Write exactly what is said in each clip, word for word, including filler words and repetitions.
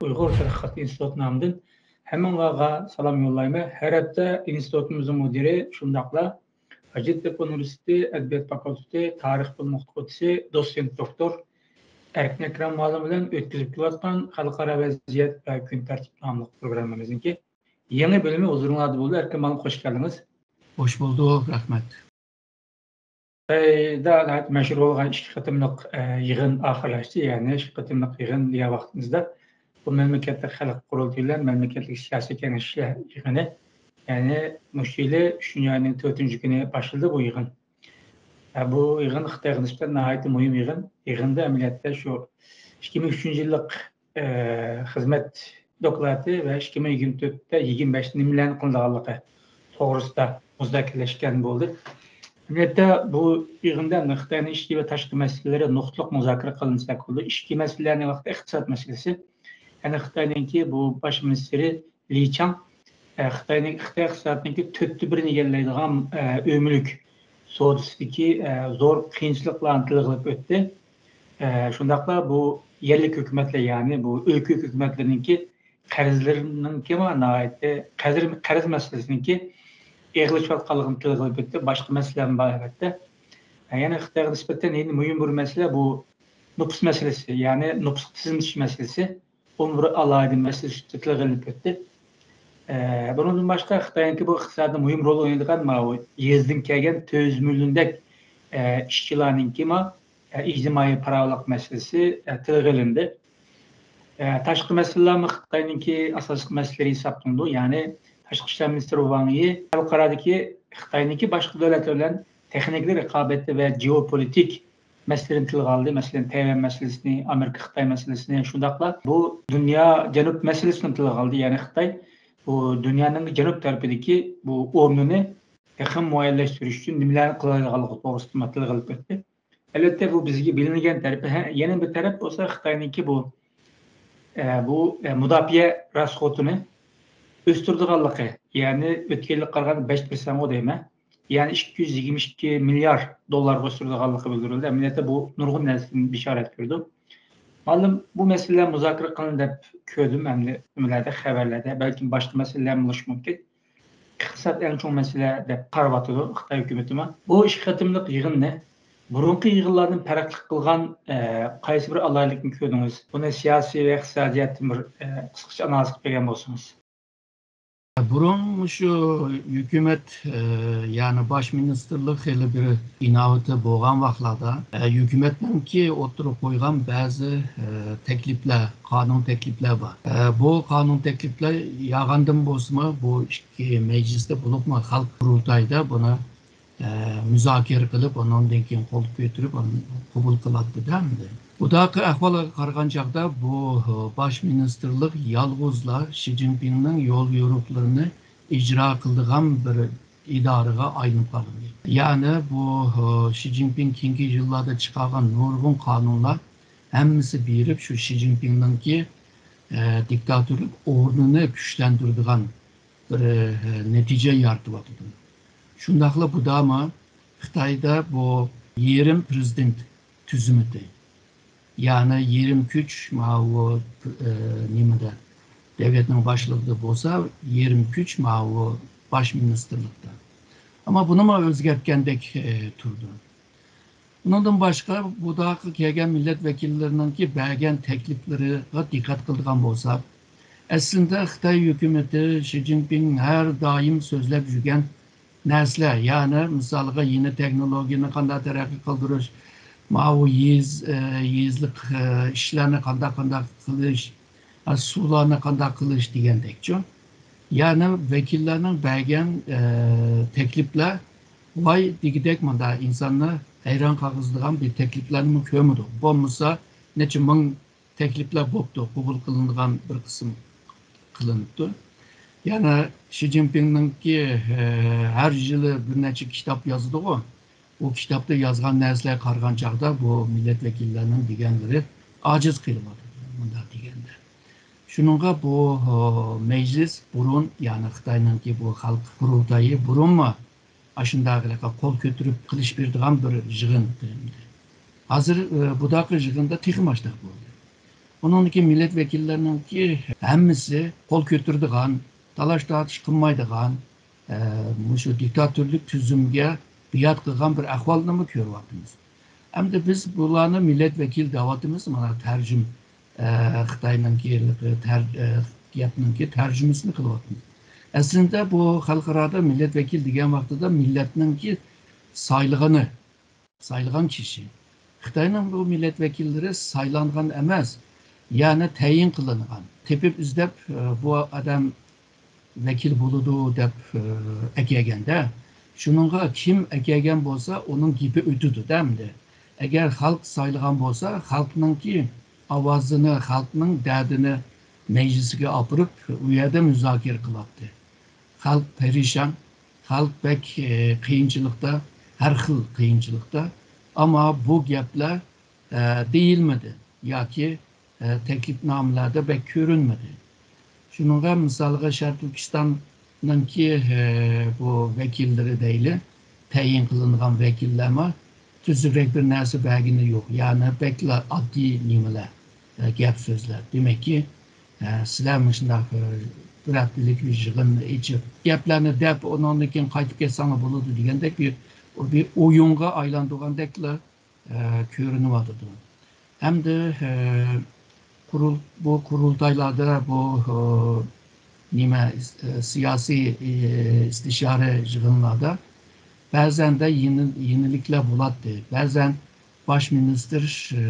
ئۇيغۇر تەتقىقات ئىنستىتۇتى نامىدىن ھەممىڭلارغا سالام يوللايمەن. ھەر ھەپتە ئىنستىتۇتىمىزنىڭ مۇدىرى، شۇنداقلا ھاجەتتېپە ئۇنىۋېرسىتېتى ئەدەبىيات فاكۇلتېتى تارىخ بۆلۈمى ئوقۇتقۇچىسى، دوتسېنت دوكتور ئەركىن ئەكرەم مۇئەللىم بىلەن ئۆتكۈزۈپ كېلىۋاتقان خەلقئارا ۋەزىيەت ۋە كۈن تەرتىپ ناملىق پروگراممىمىزنىڭكى يېڭى بۆلۈمى ھۇزۇرۇڭلاردا بولدى. ئەركىن مۇئەللىم، خوش كەلدىڭىز. خوش بولدۇق، رەھمەت. خىتايدا ناھايىتى مەشھۇر بولغان ئىككى قېتىملىق، ئە، يىغىن ئاخىرلاشتى. يەنى ئىككى قېتىملىق يىغىن دېگەن ۋاقتىمىزدا بۇ مەملىكەتلىك خەلق قۇرۇلتىيى بىلەن مەملىكەتلىك سىياسىي كېڭەشلەر يىغىنى، يەنى مۇشۇ يىلى ئۈچىنچى ئاينىڭ تۆتىنچى كۈنى باشلىدى بۇ يىغىن. ئە، بۇ يىغىن خىتايغا نىسبەتەن ناھايىتى مۇھىم يىغىن. يىغىندا ئەمەلىيەتتە شۇ ئىككى مىڭ ئۈچىنچى يىللىق، ئە، خىزمەت دوكلاتى ۋە ئىككى مىڭ يىگىرمە تۆتتە يىگىرمە بەشتە نېمىلەرنى قىلىدىغانلىقى توغرىسىدا مۇزاكىرىلەشكەن بولدى. ئەمەلىيەتتە بۇ يىغىندا خىتاينىڭ ئىچكى ۋە تاشقى مەسىلىلىرى نۇقتىلىق مۇزاكىرە قىلىنسا بولىدۇ. ئىچكى مەسىلىلەرنىڭ ۋاقتى ئىقتىساد مەسىلىسى. يەنى خىتاينىڭكى بۇ باش مىنىستىرى لى چاڭ، ئە، خىتاينىڭ، خىتاي ئىقتىسادىنىڭكى تۆتتە بىرىنى ئىگىلەيدىغان، ئە، ئۆي مۈلۈك سودىسىدىكى، ئە، زور قىيىنچىلىقلارنى تىلغا ئېلىپ ئۆتتى. ئە، شۇنداقلا بۇ يەرلىك ھۆكۈمەتلەر، يەنى بۇ ئۆلكە ھۆكۈمەتلىرىنىڭكى قەرزلىرىنىڭكى ناھايىتى، قەرز، قەرز مەسىلىسىنىڭكى ئېغىرلىشىۋاتقانلىقىنى تىلغا ئېلىپ ئۆتتى. باشقا مەسىلىلەرمۇ بار، ئەلۋەتتە. يەنە خىتايغا نىسبەتەن يەنە مۇھىم بىر مەسىلە بۇ نوپۇس مەسىلىسى، يەنى نوپۇسقا تىزىملىتىش مەسىلىسى. ئۇمۇ بىر ئالاھىدە مەسىلە سۈپىتىدە تىلغا ئېلىنىپ ئۆتتى. ئە، بۇنىڭدىن باشقا، خىتاينىڭكى بۇ ئىقتىسادتا مۇھىم رول ئوينايدىغان ماۋۇ يېزىدىن كەلگەن تۆت يۈز مىليوندەك، ئە، ئىشچىلارنىڭكى ما، ئە، ئىجتىمائىي پاراۋانلىق مەسىلىسى، ئە، تىلغا ئېلىندى. ئە، تاشقى مەسىلىلەرمۇ خىتاينىڭكى ئاساسلىق مەسىلىلىرى ھېسابلىنىدۇ. يەنى تاشقى ئىشلار مىنىستىرى ۋاڭ يى خەلقئارادىكى خىتاينىڭكى باشقا دۆلەتلەر بىلەن تېخنىكىلىق رىقابىتى ۋە گېئوپولىتىك مەسىلىنى تىلغا ئالدى. مەسىلەن، تەيۋەن مەسىلىسىنى، ئامېرىكا خىتاي مەسىلىسىنى، شۇنداقلا بۇ دۇنيا جەنۇب مەسىلىسىنى تىلغا ئالدى. يەنى خىتاي بۇ دۇنيانىڭ جەنۇب تەرىپىدىكى بۇ ئورنىنى تېخىمۇ مۇئەييەنلەشتۈرۈش ئۈچۈن نېمىلەرنى قىلالايدىغانلىقى توغرىسىدا تىلغا ئېلىپ ئۆتتى. ئەلۋەتتە، بۇ بىزگە بىلىنگەن تەرىپى. ھە، يەنە بىر تەرەپ بولسا خىتاينىڭكى بۇ، ئە، بۇ، ئە، مۇداپىئە راسخوتىنى ئۆستۈرىدىغانلىقى، يەنى ئۆتكەن يىلغا قارىغاندا بەش پىرسەنتقۇ دەيمەن. يەنى ئىككى يۈز يىگىرمە ئىككى مىليار دوللارغا ئۆستۈرىدىغانلىقى بىلدۈرۈلدى. ئەمەلىيەتتە بۇ نۇرغۇن نەرسىدىن بېشارەت بېرىدۇ. مۇئەللىم، بۇ مەسىلىلەر مۇزاكىرە قىلىندى دەپ كۆردۈم، ئەمدى نېمىلەردە، خەۋەرلەردە، بەلكىم باشقا مەسىلىلەر بولۇشى مۇمكىن. ئىقتىساد ئەڭ چوڭ مەسىلە دەپ قاراۋاتىدۇ خىتاي ھۆكۈمىتىمۇ. بۇ ئىككى قېتىملىق يىغىننى بۇرۇنقى يىغىنلاردىن پەرقلىق قىلغان، ئە، قايسى بىر ئالاھىدىلىكنى كۆردىڭىز؟ بۇنى سىياسىي ۋە ئىقتىسادىي جەھەتتىن بىر، ئە، قىسقىچە ئانالىز قىلىپ بەرگەن بولسىڭىز. بۇرۇن مۇشۇ ھۆكۈمەت، ئە، يەنى باش مىنىستىرلىق خېلى بىر ئىناۋىتى بولغان ۋاقىتلاردا، ئە، ھۆكۈمەتنىڭكى ئوتتۇرىغا قويغان بەزى، ئە، تەكلىپلەر، قانۇن تەكلىپلەر بار. ئە، بۇ قانۇن تەكلىپلەر ياغاندىن بولسىمۇ، بۇ ئىككى مەجلىستە، بولۇپمۇ خەلق قۇرۇلتايىدا بۇنى، ئە، مۇزاكىرە قىلىپ، ئۇنىڭدىن كېيىن قول كۆتۈرۈپ، ئۇنى قوبۇل قىلاتتى-دە ئەمدى. بۇداقى ئەھۋالغا قارىغان چاغدا، بۇ، ئە، باش مىنىستىرلىق يالغۇزلا شى جىنپىڭنىڭ يول يورۇقلىرىنى ئىجرا قىلىدىغان بىر ئىدارىگە ئايلىنىپ قالدى. يەنى بۇ، ئە، شى جىنپىڭ كېيىنكى يىللاردا چىقارغان نۇرغۇن قانۇنلار ھەممىسى بېرىپ شۇ شى جىنپىڭنىڭكى، ئە، دىكتاتورلۇق ئورنىنى كۈچلەندۈرىدىغان بىر، ئە، نەتىجە يارىتىۋاتىدۇ. شۇنداقلا بۇدامۇ خىتايدا بۇ يېرىم پىرېزىدېنت تۈزۈمىتى، يەنى يېرىم كۈچ ماۋۇ، ئە، نېمىدە، دۆلەتنىڭ باشلىقىدا بولسا، يېرىم كۈچ ماۋۇ باش مىنىستىرلىقتا. ئەمما بۇنىمۇ ئۆزگەرتكەندەك، ئە، تۇرىدۇ. ئۇنىڭدىن باشقا، بۇداققا كەلگەن مىللەت ۋەكىللىرىنىڭكى بەرگەن تەكلىپلىرىغا دىققەت قىلىدىغان بولساق، ئەسلىدە خىتاي ھۆكۈمىتى شى جىنپىڭ ھەر دائىم سۆزلەپ يۈرگەن نەرسىلەر، يەنى مىسالغا يېڭى تېخنولوگىيەنى قانداق تەرەققىي قىلدۇرۇش، ماۋۇ يېز، ئە، يېزىلىق، ئە، ئىشلارنى قانداق، قانداق قىلىش، ئە، سۇلارنى قانداق قىلىش دېگەندەكچۇ. يەنى ۋەكىللەرنىڭ بەرگەن، ئە، تەكلىپلەر ۋاي دېگۈدەك مۇنداق ئىنساننى ھەيران قالغۇزىدىغان بىر تەكلىپلەرنىمۇ كۆرمىدۇق. بولمىسا نەچچە مىڭ تەكلىپلەر بوپتۇ، قوبۇل قىلىنىدىغان بىر قىسىم قىلىنىپتۇ. يەنە شى جىنپىڭنىڭكى، ئە، ھەر يىلى بىر نەچچە كىتاب يازىدىغۇ. ئۇ كىتابتا يازغان نەرسىلەرگە قارىغان چاغدا بۇ مىللەت ۋەكىللەرنىڭ دېگەنلىرى ئاجىز قېلىۋاتىدۇ، مۇنداق دېگەندە. شۇنىڭغا بۇ، ئە، مەجلىس بۇرۇن، يەنى خىتاينىڭكى بۇ خەلق قۇرۇلتايى بۇرۇنمۇ ئاشۇنداق قول كۆتۈرۈپ قىلىش بېرىدىغان بىر يىغىن قىلىندى. ھازىر، ئە، بۇداقى يىغىندا تېخىمۇ ئاشتاق بولدى. ئۇنىڭدىكى مىللەت ۋەكىللىرىنىڭكى ھەممىسى قول كۆتۈرىدىغان، تالاش-تارتىش قىلمايدىغان، ئە، مۇشۇ دىكتاتورلۇق تۈزۈمگە بىئات قىلغان بىر ئەھۋالنىمۇ كۆرۈۋاتىمىز. ئەمدى بىز بۇلارنى مىللەت ۋەكىلى دەۋاتىمىز، مانا تەرجىم-، ئە، خىتاينىڭكى تەر-، ئە، گەپنىڭكى تەرجىمىسىنى قىلىۋاتىمىز. ئەسلىدە بۇ خەلقئارادا مىللەت ۋەكىلى دېگەن ۋاقتىدا مىللەتنىڭكى سايلىغىنى، سايلىغان كىشى. خىتاينىڭ بۇ مىللەت ۋەكىللىرى سايلانغان ئەمەس، يەنى تەيىن قىلىنغان. تېپىپ ئىزدەپ، ئە، بۇ ئادەم ۋەكىل بولىدۇ دەپ، ئە، ئەكەلگەندە، شۇنىڭغا كىم ئەكەلگەن بولسا، ئۇنىڭ گېپى ئۆتىدۇ-دە ئەمدى. ئەگەر خەلق سايلىغان بولسا، خەلقنىڭكى ئاۋازىنى، خەلقنىڭ دەردىنى مەجلىسىگە ئاپىرىپ، ئۇ يەردە مۇزاكىرە قىلاتتى. خەلق پەرىشان، خەلق بەك، ئە، قىيىنچىلىقتا، ھەر خىل قىيىنچىلىقتا. ئەمما بۇ گەپلەر، ئە، دېيىلمىدى ياكى، ئە، تەكلىپنامىلەردە بەك كۆرۈنمىدى. شۇنىڭغا مىسالغا شەرقىي تۈركىستاننىڭكى، ئە، بۇ ۋەكىللىرى دەيلى، تەيىن قىلىنغان ۋەكىللەرمۇ تۈزۈكرەك بىر نەرسە بەرگىنى يوق. يەنى بەكلا ئاددىي نېمىلەر، ئە، گەپ سۆزلەر. دېمەككى، ئە، سىلەر مۇشۇنداق، ئە، بىر ھەپتىلىك بىر يىغىن ئېچىپ، گەپلەرنى دەپ، ئۇنىڭدىن كېيىن قايتىپ كەتسەڭلار بولىدۇ دېگەندەك بىر، بىر ئويۇنغا ئايلاندۇرغاندەكلا، ئە، كۆرۈنۈۋاتىدۇ. ھەمدە، ئە، قۇرۇل-، بۇ قۇرۇلتايلاردا، بۇ، ئە، نېمە، ئىس-، ئە، سىياسىي، ئە، ئىستىشارە يىغىنلاردا بەزەندە يېڭى-، يېڭىلىكلەر بولاتتى. بەزەن باش مىنىستىر، ئە،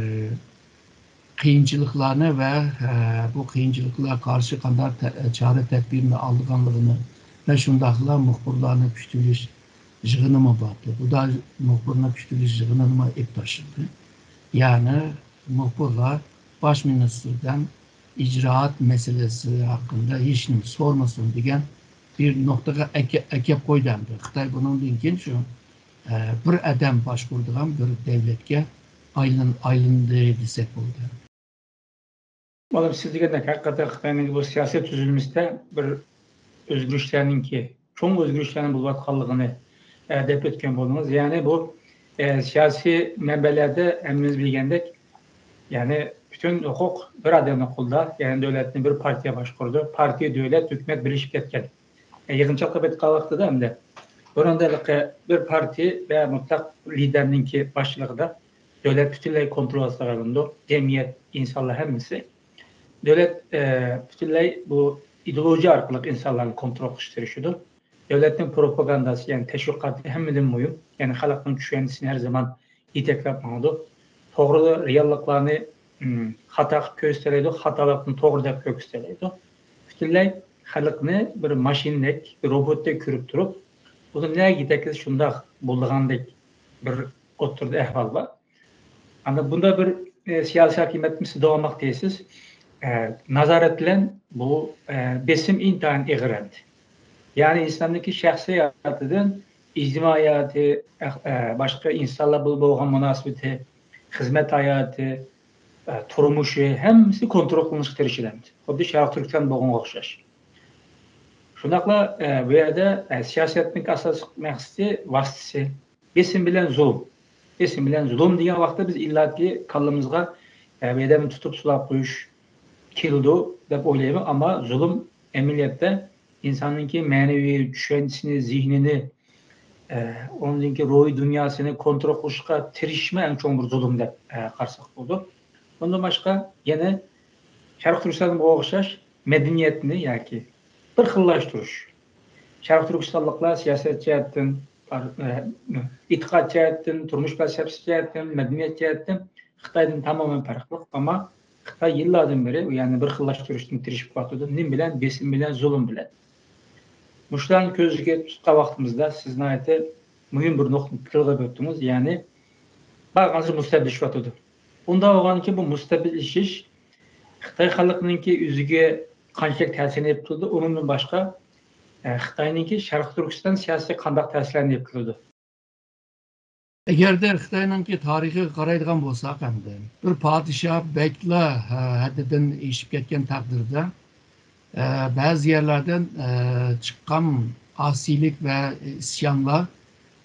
قىيىنچىلىقلارنى ۋە، ئە، بۇ قىيىنچىلىقلارغا قارشى قانداق تە-، چارە تەدبىرنى ئالىدىغانلىقىنى ۋە شۇنداقلا مۇخبىرلارنى كۈتۈۋېلىش يىغىنىمۇ بارتى. بۇدا مۇخبىرنى كۈتۈۋېلىش يىغىنىنىمۇ ئېلىپ تاشلىدى. يەنى مۇخبىرلار باش مىنىستىردىن ئىجرائات مەسىلىسى ھەققىدە ھېچنېمە سورىمىسۇن دېگەن بىر نۇقتىغا ئەكە-، ئەكەپ قويدى ئەمدى. خىتاي بۇنىڭدىن كېيىن شۇ، ئە، بىر ئادەم باشقۇرىدىغان بىر دەۋلەتكە ئايلان-، ئايلاندى دېسەك بولىدۇ. مۇئەللىم، سىز دېگەندەك ھەقىقەتەن خىتاينىڭ بۇ سىياسىي تۈزۈلمىسىدە بىر ئۆزگىرىشلەرنىڭكى، چوڭ ئۆزگىرىشلەرنىڭ بولۇۋاتقانلىقىنى، ئە، دەپ ئۆتكەن بولدىڭىز. يەنى بۇ، ئە، سىياسىي مەنبەلەردە ھەممىمىز بىلگەندەك، يەنى پۈتۈن ھوقۇق بىر ئادەمنىڭ قولىدا، يەنى دۆلەتنى بىر پارتىيە باشقۇرىدۇ. پارتىيە، دۆلەت، ھۆكۈمەت بىرلىشىپ كەتكەن. ئە، يىغىنچاقلاپ ئېيتقان ۋاقتىدا ئەمدى بۇنىڭدا بىر پارتىيە ۋە مۇتلەق لىدەرنىڭكى باشچىلىقىدا دۆلەت پۈتۈنلەي كونترول ئاستىغا ئېلىنىدۇ. جەمئىيەت، ئىنسانلار ھەممىسى. دۆلەت، ئە، پۈتۈنلەي بۇ ئىدېئولوگىيە ئارقىلىق ئىنسانلارنى كونترول قىلىشقا تىرىشىدۇ. دۆلەتنىڭ پروپاگانداسى، يەنى تەشۋىقاتى ھەممىدىن مۇھىم. يەنى خەلقنىڭ چۈشەنچىسىنى ھەر زامان يېتەكلەپ ماڭىدۇ. توغرا رېئاللىقلارنى، ئىم، خاتا قىلىپ كۆرسىتەلەيدۇ، خاتالىقنى توغرا دەپ كۆرسىتەلەيدۇ. پۈتۈنلەي خەلقنى بىر ماشىنىدەك، بىر روبوتتەك كۆرۈپ تۇرۇپ، ئۇنى نەگە يېتەكلىسە شۇنداق بولىدىغاندەك بىر ئوتتۇرىدا ئەھۋال بار. ئەمدى بۇنداق بىر، ئە، سىياسىي ھاكىمىيەتنى سىز داۋاملىق دەيسىز. ئە، نازارەت بىلەن بۇ، ئە، بېسىم ئىنتايىن ئېغىر ئەمدى. يەنى ئىنساننىڭكى شەخسىي ھاياتىدىن ئىجتىمائىي ھاياتى، ئە، ئە، باشقا ئىنسانلار بىلەن بولغان مۇناسىۋىتى، خىزمەت ھاياتى، ئە، تۇرمۇشى، ھەممىسى كونترول قىلىنىشقا تىرىشىلىدۇ. خۇددى شەرقىي تۈركىستان بولغانغا ئوخشاش. شۇنداقلا، ئە، بۇ يەردە، ئە، سىياسەتنىڭ ئاساسلىق مەقسىتى، ۋاسىتىسى، بېسىم بىلەن زۇلۇم. بېسىم بىلەن زۇلۇم دېگەن ۋاقىتتا بىز ئىللاكى كاللىمىزغا، ئە، بۇ ئادەمنى تۇتۇپ سولاپ قويۇش كېلىدۇ دەپ ئويلايمەن. ئەمما زۇلۇم ئەمەلىيەتتە ئىنساننىڭكى مەنىۋى چۈشەنچىسىنى، زېھنىنى، ئە، ئۇنىڭدىن كېيىن روھىي دۇنياسىنى كونترول قىلىشقا تىرىشىشمۇ ئەڭ چوڭ بىر زۇلۇم دەپ، ئە، قارىساق بولىدۇ. بۇندىن باشقا يەنە شەرقىي تۈركىستانغا ئوخشاش مەدەنىيەتنى ياكى بىر خىللاشتۇرۇش. شەرقىي تۈركىستانلىقلار سىياسەت جەھەتتىن، ئە، ئېتىقاد جەھەتتىن، تۇرمۇش پەلسەپىسى جەھەتتىن، مەدەنىيەت جەھەتتىن خىتايدىن تامامەن پەرقلىق. ئەمما خىتاي يىللاردىن بېرى يەنى بىر خىللاشتۇرۇشتىن تىرىشىپ كېلىۋاتىدۇ. نېمە بىلەن؟ بېسىم بىلەن، زۇلۇم بىلەن. مۇشۇلارنى كۆزدە تۇتقان ۋاقتىمىزدا سىز ناھايىتى مۇھىم بىر نۇقتىنى تىلغا ئۆتتىڭىز، يەنى بارغانسېرى مۇستەبىتلىشىۋاتىدۇ. ئۇنداق بولغاندىكىن بۇ مۇستەبىتلىشىش خىتاي خەلقىنىڭكى ئۆزىگە قانچىلىك تەسىرنى ئېلىپ كېلىدۇ، ئۇنىڭدىن باشقا، ئە، خىتاينىڭكى شەرقىي تۈركىستان سىياسىتىگە قانداق تەسىرلەرنى ئېلىپ كېلىدۇ؟ ئەگەردە خىتاينىڭكى تارىخىغا قارايدىغان بولساق ئەمدى، بىر پادىشاھ بەكلا، ھە، ھەددىدىن ئېشىپ كەتكەن تەقدىردە، ئە، بەزى يەرلەردىن، ئە، چىققان ئاسىيلىق ۋە ئىسيانلار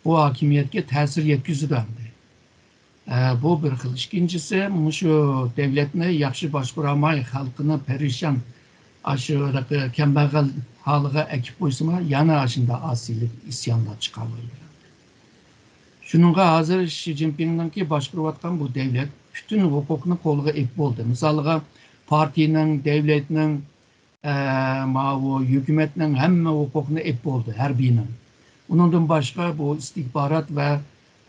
بۇ ھاكىمىيەتكە تەسىر يەتكۈزىدۇ ئەمدى. ئە، بۇ بىر خىل. ئىككىنچىسى، مۇشۇ دۆلەتنى ياخشى باشقۇرالماي، خەلقىنى پەرىشان، ئاشۇ كەمبەغەل ھالىغا ئەكىپ قويسىمۇ، يەنە ئاشۇنداق ئاسىيلىق، ئىسيانلار چىقالايدۇ. شۇنىڭغا ھازىر شى جىنپىڭنىڭكى باشقۇرۇۋاتقان بۇ دۆلەت پۈتۈن ھوقۇقنى قولىغا ئېلىپ بولدى. مىسالىغا، پارتىيىنىڭ، دۆلەتنىڭ، ئە، ماۋۇ ھۆكۈمەتنىڭ ھەممە ھوقۇقىنى ئېلىپ بولدى، ھەربىينىڭ. ئۇنىڭدىن باشقا بۇ ئىستىخبارات ۋە،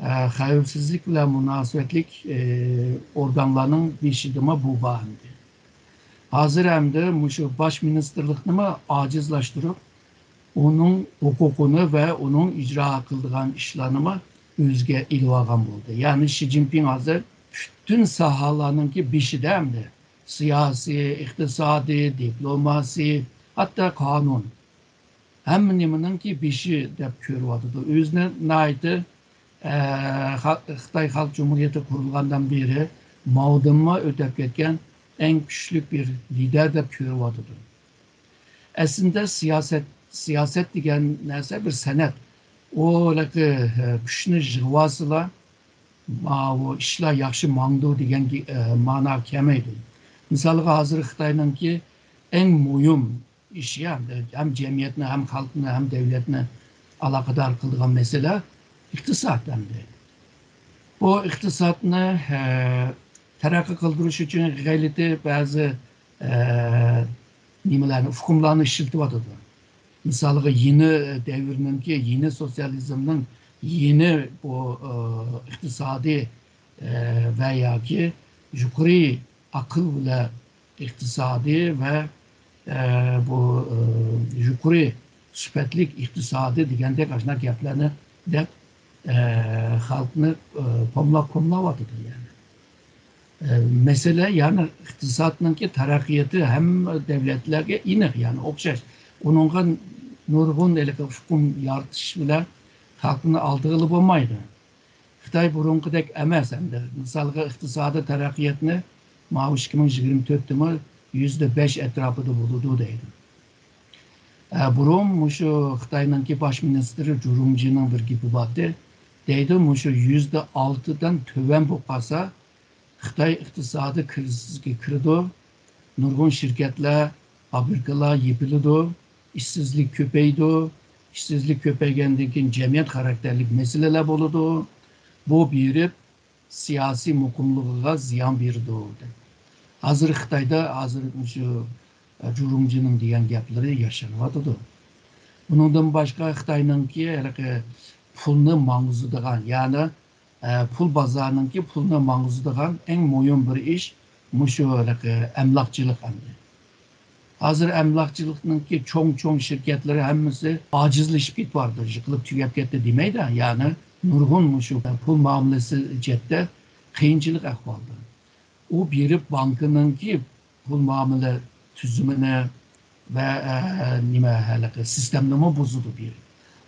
ئە، خەۋپسىزلىك بىلەن مۇناسىۋەتلىك، ئە، ئورگانلارنىڭ بېشىدىمۇ بۇ بار ئەمدى. ھازىر ئەمدى مۇشۇ باش مىنىستىرلىقنىمۇ ئاجىزلاشتۇرۇپ، ئۇنىڭ ھوقۇقىنى ۋە ئۇنىڭ ئىجرا قىلىدىغان ئىشلارنىمۇ ئۆزىگە ئېلىۋالغان بولدى. يەنى شى جىنپىڭ ھازىر پۈتۈن ساھەلەرنىڭكى بېشىدا ئەمدى. سىياسىي، ئىقتىسادىي، دىپلوماسىي، ھەتتا قانۇن. ھەممە نېمىنىڭكى بېشى دەپ كۆرۈۋاتىدۇ. ئۆزىنى ناھايىتى، ئە، خا-، خىتاي خەلق جۇمھۇرىيىتى قۇرۇلغاندىن بېرى ماۋدىنمۇ ئۆتەپ كەتكەن ئەڭ كۈچلۈك بىر لىدەر دەپ كۆرۈۋاتىدۇ. ئەسلىندە سىياسەت، سىياسەت دېگەن نەرسە بىر سەنئەت. ئۇ ھېلىقى، ئە، كۈچنى يىغىۋالسىلا، ماۋۇ ئىشلار ياخشى ماڭىدۇ دېگەن گې-، ئە، مانا كەلمەيدۇ. مىسالغا، ھازىر خىتاينىڭكى ئەڭ مۇھىم ئىشى ھەم، ھەم جەمئىيەتنى، ھەم خەلقنى، ھەم دۆلەتنى ئالاقىدار قىلىدىغان مەسىلە ئىقتىساد ئەمدى. بۇ ئىقتىسادنى، ئە، تەرەققىي قىلدۇرۇش ئۈچۈن غەلىتە بەزى، ئە، نېمىلەرنى، ئۇقۇملارنى ئىشلىتىۋاتىدۇ. مىسالغا، يېڭى دەۋرنىڭكى، يېڭى سوتسىيالىزمنىڭ يېڭى بۇ، ئە، ئىقتىسادىي، ئە، ۋە ياكى يۇقىرى ئاقىل بىلەن ئىقتىسادىي ۋە، ئە، بۇ، ئە، يۇقىرى سۈپەتلىك ئىقتىسادىي دېگەندەك ئاشۇنداق گەپلەرنى دەپ، ئە، خەلقنى، ئە، پوملاپ-پوملاۋاتىدۇ يەنى. ئە، مەسىلە يەنى ئىقتىسادنىڭكى تەرەققىياتى ھەممە دۆلەتلەرگە ئېنىق، يەنى ئوخشاش. ئۇنىڭغا نۇرغۇن ھېلىقى ئۇقۇم يارىتىش بىلەن خەلقنى ئالدىغىلى بولمايدۇ. خىتاي بۇرۇنقىدەك ئەمەس ئەمدى. مىسالغا، ئىقتىسادىي تەرەققىياتنى ماۋۇ ئىككى مىڭ يىگىرمە تۆتتىمۇ يۈزدە بەش ئەتراپىدا بولىدۇ دەيدۇ. ئە، بۇرۇن مۇشۇ خىتاينىڭكى باش مىنىستىرى جۇ رۇڭجىنىڭ بىر گېپى بارتى. دەيدۇ، مۇشۇ يۈزدە ئالتىدىن تۆۋەن بولۇپ قالسا، خىتاي ئىقتىسادىي كىرىزىسكە كىرىدۇ، نۇرغۇن شىركەتلەر، فابرىكىلار يېپىلىدۇ، ئىشسىزلىك كۆپەيدۇ، ئىشسىزلىك كۆپەيگەندىن كېيىن جەمئىيەت خاراكتېرلىك مەسىلىلەر بولىدۇ، بۇ بېرىپ سىياسىي مۇقىملىقىغا زىيان بېرىدۇ، دەپ. ھازىر خىتايدا ھازىر مۇشۇ، ئە، جۇ رۇڭجىنىڭ دېگەن گەپلىرى ياشىنىۋاتىدۇ. بۇنىڭدىن باشقا خىتاينىڭكى ھېلىقى پۇلنى ماڭغۇزىدىغان، يەنى، ئە، پۇل بازارىنىڭكى پۇلنى ماڭغۇزىدىغان ئەڭ مۇھىم بىر ئىش مۇشۇ ھېلىقى ئەملاقچىلىق ئەمدى. ھازىر ئەملاقچىلىقنىڭكى چوڭ-چوڭ شىركەتلىرى ھەممىسى ئاجىزلىشىپ كېتىۋاتىدۇ، يىقىلىپ تۈگەپ كەتتى دېمەيدۇ، يەنى نۇرغۇن مۇشۇ پۇل مۇئامىلىسى جەھەتتە قىيىنچىلىق ئەھۋالدا. ئۇ بېرىپ بانكىنىڭكى پۇل مۇئامىلە تۈزۈمىنى ۋە، ئە، نېمە، ھېلىقى سىستېمىنىمۇ بۇزىدۇ بېرىپ.